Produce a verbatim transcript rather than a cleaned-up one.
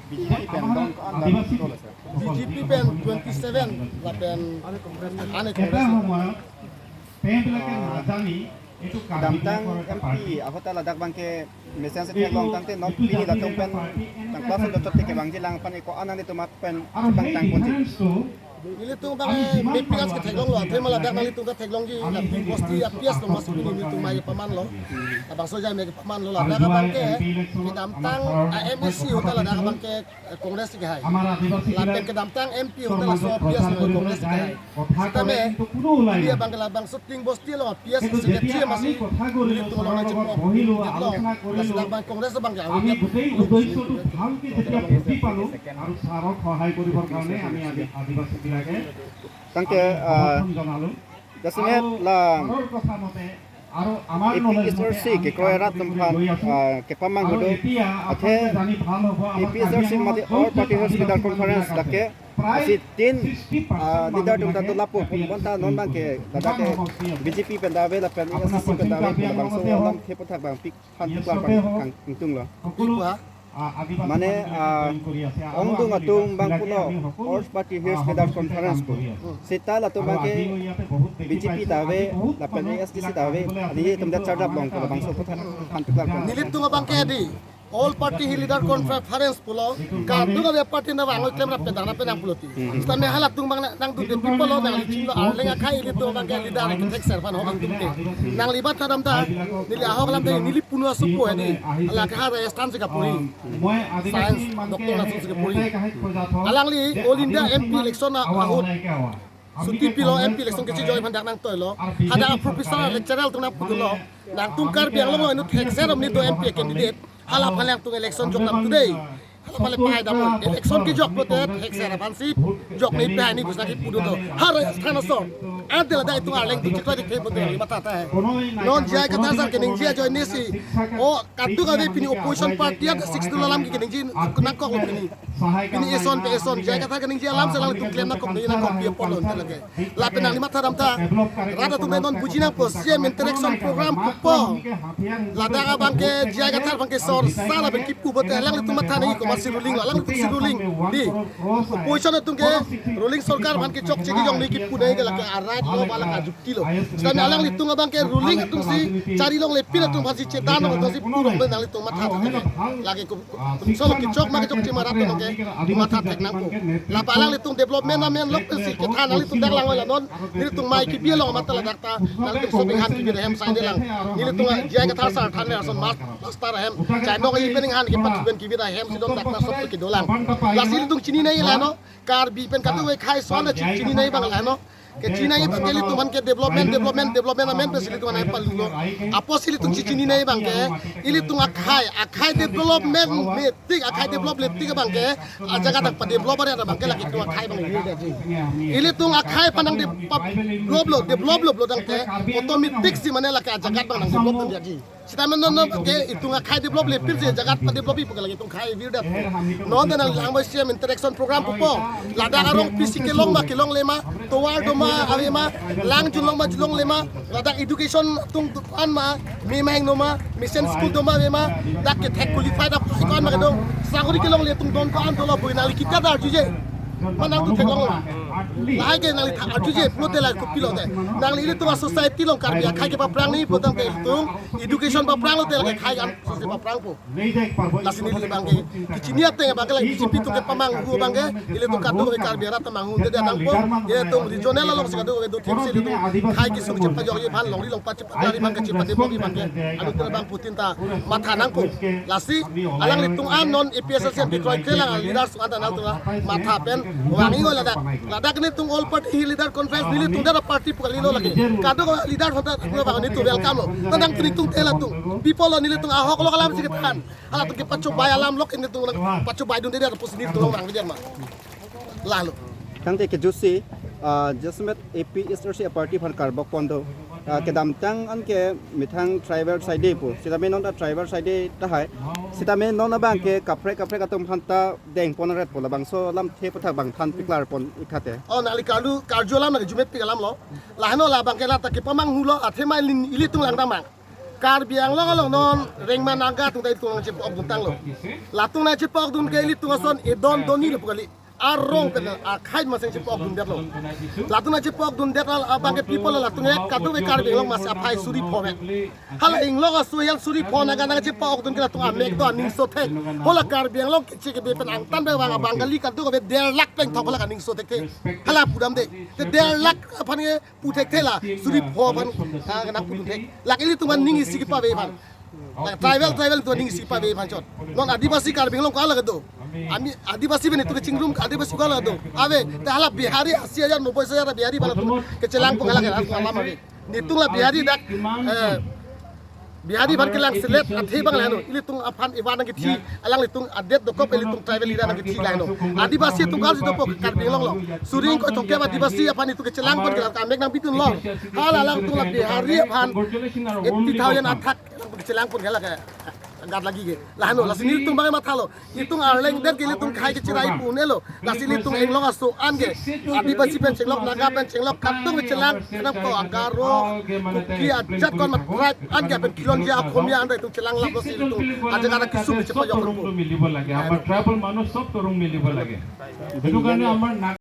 B J P pen dong ko-an dam dolo, sir? B J P pen twenty seven lapen ane Congress lo. Kedamtang M P ahut ta ladak abangke mesen si theklong tangte non pini latum pen tang class dot te kevangji lang aphan eko anang de tomat pen bang tang ponji. Ilitum abangke mepik as ketheklonglo, athema ladak nanglitum ta theklongji, lapen bosti apias lo mas pini nelitum mai pamanlo. Labangso jai mai pamanlo, ladak abangke kedamtang a M A C ahut ta ladak abangke Congress kehai. Lapen kedamtang M P ahut ta laso apias lo Congress kehai. Sitame pini abangke labangso ting bosti lo apias si kecil masih nelitum lo nang cepo lo. Laso abang Congress abangke আমি গোটেই উদ্দেশ্যটো ভালকে যেতিয়া বুজি পালো আৰু ছাৰক সহায় কৰিবৰ কাৰণে আমি আদি- আদিবাসীবিলাকে Tangte, আমি ah, সমৰ্থন জনালো। Jasemet la ছাৰৰ কথা মতে আৰু আমাৰ A P S R C knowledge মতে kekroi rat atum aphan, ah, kepamanghu do. Athe A P S R C mate All Party Hills Leader Conference lake asi tin, ah, leader atum ta dolapo pon bonta non abangke ladak ke B J P pen ta ave lapen A I C C pen ta ave pon labangso alam thepo thak abang pik han pik abang kangtung lo. Mane, ah, ongdung atum abang pulo All Party Hills Leader Conference pu. Seta latum abangke B J P ta ave, lapen A S D C ta ave, adi atum ta chardap long pu labangso aphuthak han pik abang. Nelitum abangke adi All Party Hill Leader Conference pulo, kadokave party nangvang klem rap kedana penang pulo ti. Sitame halatum abang nang dun de people lo nangli chinglo arleng akhai ilitum abangke leader kethek ser aphan ho atum ke. Nangli matha dam ta, neli ahok alam ta neli punu asopo hedi. Lake ha Rajasthan si kapuri. Science doctor lason si kapuri. Alangli All India M P election ahut suti pilo M P election kechi join aphan dak nangtoilo. Hadak professor lecturer atum nangpudulo. Nangtum Karbi Anglong lo inut thekser om ni do M P candidate. Hala aphan nangtum election jok nam today. Hala aphan le pahai dam election kejok pulote thekser aphan si jok ni pahai ni gusna kipu do to. Har than aso. Ante ladak itum arleng tu chikla dikhe pulote matha tahai. Non J I Kathar sir keningje ajoine si. O kadokave pini opposition party at six dolo alam keningje nangkok lo pini. Pini eson pe eson J I Kathar keningje alam si alanglitum klem nangkok ni nangkok pi apot lo ante lake. Lapen nangli matha dam ta. Rat atum non buji nangpo C M interaction program pupo. Ladak abangke J I Kathar abangke sorsa lapen kipu pulote alanglitum matha nangji komatsi ruling, alanglitum si ruling. Di. Opposition atum ke ruling sorkar abangke chokche kejong nangji kipu nangji ke lake arat lo ba lake ajukti lo. Sitame alanglitum abangke ruling atum si chari longle pin atum aphan si chedan atum si pu rong nanglitum matha. Lake ko Tum solo kechok ma kechokche ma rat atum ke matha thek nangpo. Lapen alanglitum development amen lok pensi kethan alanglitum dak lang oi la non. Nelitum mai kebi along matha ladak ta. Nanglitum soping han kebi ahem sai de lang. Nelitum J I Kathar sir than le ason mas master ahem. Chainong ipen han ke pat pen kebi ahem si dom dak ta sop kedo lang. Lasi nelitum chini nai la no. Karbi pen katu we khai son na chini nai abang la no. Kechini nai abang ke ilitum aphan ke development, development, development amen pensi ilitum aphan palulo. Apotsi ilitum chini nai abang ke, ilitum akhai, akhai development metik, akhai develop letik abang ke, ajaga dak pa develop are abang ke lake itum akhai abang ini jadi. Ilitum akhai aphan nang develop lo, develop lo, lo dang ke, automatic si mane lake ajaga abang nang develop jadi. Sitame non non ke itum akhai develop lepir si jagat pa develop ipo ke lake itum khai virdat. Non dan lang mo C M interaction program pupo. Ladak arong P C kelong ma kelongle ma, tovar do ma ave ma, lang julong ma julongle ma, ladak education atum do-an ma, me maheng do ma, mission school do ma ave ma, dak kethek qualified apai ko-an ma kedo, sakori kelongle atum don ko-an dolo bui nangli kita ta arjuje. Ma nangtum theklong ma. Lahai ke nangli tha arjuje pulote la kopilo te. Nangli ilitum a society along Karbi akhai ke paprang ni pulo tangte ilitum education paprang lote lake khai an sose paprangpo. Lasi neli abang ke kechini ateng abang ke lake B J P atum kepamanghu abang ke ilitum kadokave Karbi arat ta manghu de nangpo. Ilitum regional along si kadokave do thipsi ilitum khai kesung chepajokji aphan longri longpat chepaklari abang ke chepadevelop abang ke anu tel abang putin ta matha nangpo. Lasi alanglitum an non A P H L C M kekroi kre lang leaders an ta nangtum matha pen vangji oi ladak. Ladak nelitum All Party Hill Leader Conference nelitum dak party pu kalilo lake. Kadokave leader hota nelitum welcome lo. Tadang nelitum tel atum. People lo nelitum ahok lo alam si kethan. Halatum kepachobai alam lok nelitum pachobai dunde dia pus nelitum vangji ma. Lalo. Tangte kejutsi, ah, jasemet A P H L C M a party aphan karbok pon do. Ah, kedamtang anke methang tribal side pu. Sitame non ta tribal side tahai. Sitame non abang ke kaprek kaprek atum aphan ta deng pon ret pu labangso alamthe aputhak abang than piklar pon ik tha te. Oh, nangli karju, karju alam nangli jumet pik alam lo. Laheno labang ke la ta kepamanghu lo, athema ili, ilitum lang damang. Karbi Anglong along non Rengma Naga atum ta ilitum nangchepokdun tanglo. Latum nangchepokdun ke ilitum ason edon doni lo pu kali. Arong pen akhai maseng chepokdundetlo. Latum nangchepokdundet abang ke people latum ke kadokave Karbi Anglong masi aphai suri pho ave. Hala Inglong aso ayan suri pho Naga nangchepokdun ke latum amek do aning so thek. Hala Karbi Anglong keche kebe pen angtan pen vang a Bengali kadokave der lakh plengthom hala aning so thekthe. Hala pudamde. Te der lakh aphan ke pu thekthe la suri pho aphan, ah, nangpudun thek. Lake ilitum aning isi kepave aphan. Lake tribal, tribal atum aning isi kepave aphan chot. Non Adivasi Karbi Anglong ko-an lake do. Ami Adivasi pen itum kechingrum Adivasi ko-an lake do. Ave, te hala Bihari asi ajar noboi ajar Bihari aphan atum kechelangpon hala ke alam ave. Nelitum la Bihari dak, eh, Bihari aphan kelang selet athe abang laheno. Ilitum aphan ivan nangkethi, alanglitum adet dokok ilitum tribal leader nangkethi laheno. Adivasi atum kali dopo Karbi Anglong lo. Suri ingkoi thomkep Adivasi aphan itum kechelangpon ke la amek nangbidunlo. Hala alangtum la Bihari aphan eighty thousand athak kechelangpon ke la ke gat lagi ke. Laheno, lasi nelitum abang mathalo. Itum arleng det ke ilitum khei kechirai pu un-elo. Lasi ilitum Inglong aso an ke Adivasi pen chenglok, Naga pen chenglok, kadokave chelang, kenang ko Garo, Kuki ajat ko-an ma tribe an ke pen kilonji akhomia an itum chelang lap lasi ilitum ajat kara kisum chepajok rung pu. Rung milibo lage, আমাৰ ট্ৰাইবেল মানুহ চব তো ৰং মিলিব লাগে। সেইটো কাৰণে আমাৰ নাগা